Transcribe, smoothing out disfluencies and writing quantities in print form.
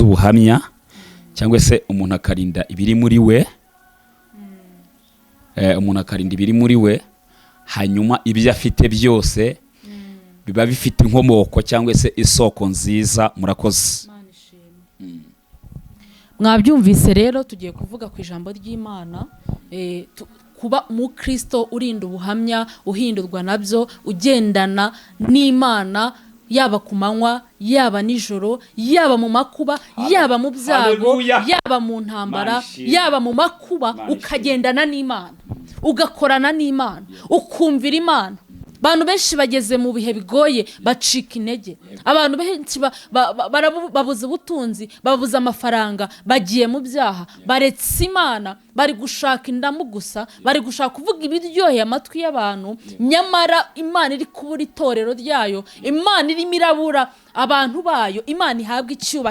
z'ubuhamya, cyangwa se umuntu akarinda ibiri muri we. Umuntu akarinda ibiri muri we, hanyuma ibyo afite byose biba bifite inkomoko cyangwa se isoko nziza. Murakoze. Mwabyumvise rero, tugiye kuvuga ku ijambo ry'Imana. Kuba umukristo urinda ubuhamya, uhindurwa nabyo, ugendana n'Imana, yaba ku manywa, yaba nijoro, yaba mu makuba, yaba mu byago, Hallelujah. yaba mu ntambara, Imana ishimwe. yaba mu makuba, Imana ishimwe. ukagendana n'Imana, ugakorana n'Imana, ukumvira Imana. Abantu benshi bageze mu bihe bigoye bacika intege. Abantu benshi babuze ubutunzi, babuze amafaranga, bagiye mu byaha, baretse Imana, bari gushaka indamu gusa, bari gushaka kuvuga ibiryoheye amatwi y'abantu. Nyamara Imana iri kubura itorero ryayo, Imana irimo irabura abantu bayo. Imana ihabwa icyubahiro.